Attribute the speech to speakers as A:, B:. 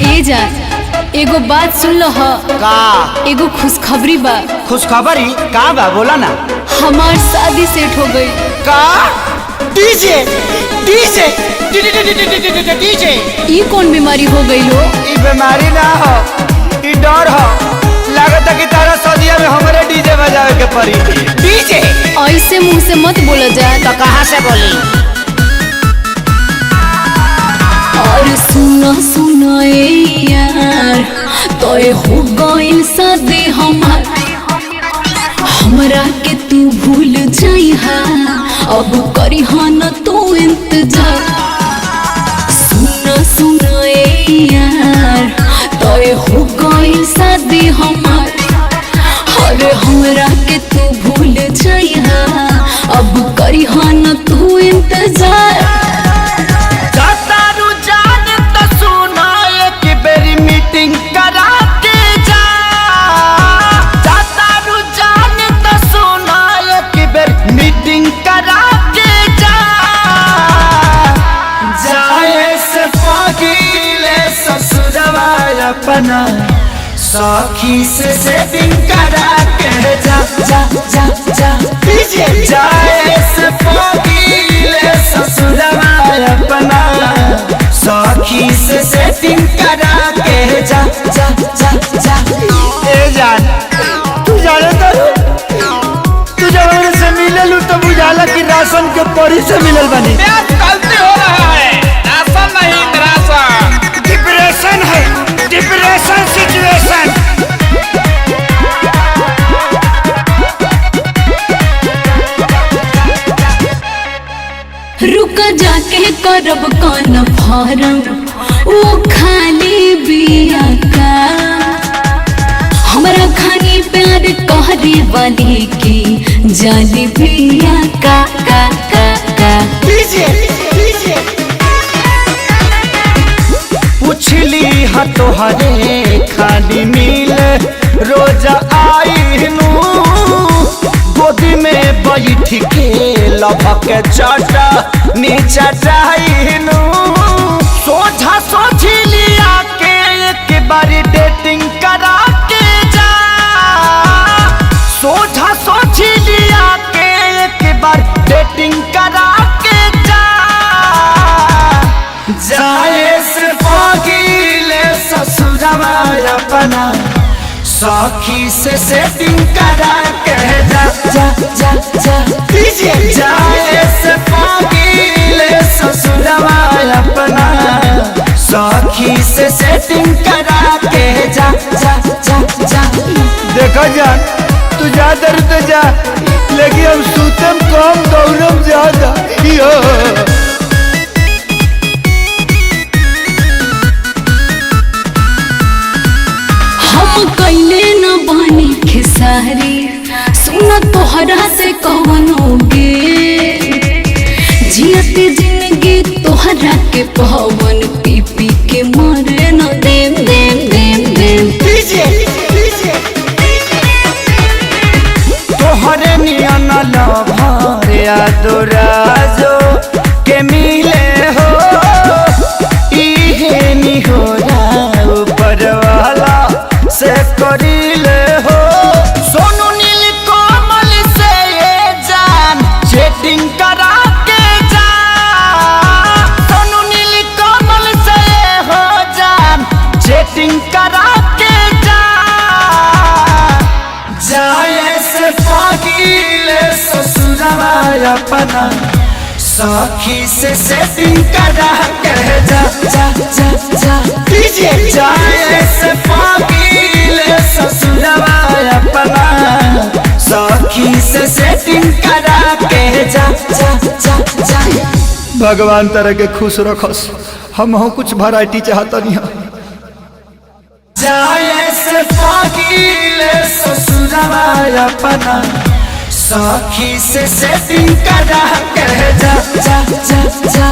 A: ए जा, एगो बात सुन लो ह।
B: का?
A: एगो खुशखबरी बा।
B: खुशखबरी का बा, बोला ना।
A: हमार शादी सेट हो गई।
B: का? DJ DJ DJ.
A: ई कौन बीमारी हो गई हो?
B: ई बीमारी ना हो, ई डर हो। लागत कि तारा सदिया में हमरे डीजे बजावे के पड़ी। डीजे।
A: ऐसे मुंह से मत बोला जाए।
B: तो कहाँ से बोली?
A: और सुनो सुनो ए यार, तोय हो गइल शादी हमार। हमरा के तू भूल जाइहा, अब करी न तू इंतजार। सुनो सुनो ए यार, तोय हो गइल शादी हमार। अरे हमरा के तू भूल जाइहा, अब करी न तू इंतजार।
B: जातारू जान तो सुना, एक बेरी मीटिंग करा के जा। जातारू जान तो सुना, एक बेर मीटिंग करा के जा। जाए से पहिले ससुरवा अपना सखी से सेटिंग करा के जा जा जा जा। जाए से पहिले ससुरवा अपना सखी से सेटिंग करा के जा जा जा जा। ए जान, तू जाने तो तू जब हमरे से मिलल तो बुझाला कि राशन के परी से मिलल बानी।
C: गलती हो रहा है, राशन नहीं राशन।
B: डिप्रेशन है, डिप्रेशन सिचुएशन।
A: रुक जाके करब कौन फॉर्म, वो खाली बिया का। हमरा खानी प्यार कहरे वाली की जाली बिया का का का का।
B: पुछली ह तोहरे खाली मिल रोज आई नू, गोदी में बैठ के लभक चटा नीचा जाई नू। सोझा सोझी लिया के एक बारी डेटिंग करा के जा। सोझा सोझी लिया के एक बार डेटिंग करा के जा। जाए से पहिले ससुरवा अपना सखी से सेटिंग करा के जा जा जा जा। जाए से पहिले ससुरवा अपना सखी से सेटिंग करा के जा जा जा जा। देखो जान, तू जा दर तो जा, लेकिन हम सूतम कम दौड़म ज्यादा। यो
A: हम कैले न बानी खेसारी, सुन तोहरा से कवनो गे। जियते जिंदगी तोहरा के पवन पी पी के मरे न देम देम देम देम।
B: तोहरे नियन लभरे दुराजो के मिले हो, इहे निहोरा ऊपर वाला से करीले हो। सोनू नील कोमल से ये जान चेटिंग करा के जा। सोनू नील कोमल से ये हो जान चेटिंग करा के जा। जाए से पहिले ससुरवा अपना सखी से सेटिंग करा के जा जा जा जा। जाए से पहिले ससुरवा अपना सखी से सेटिंग करा के जा जा जा जा। भगवान तरह के खुश रखस, हम कुछ वैरायटी चाहता नहीं। जाए से पहिले ससुरवा अपना सखी से सेटिंग करा के जा जा जा जा।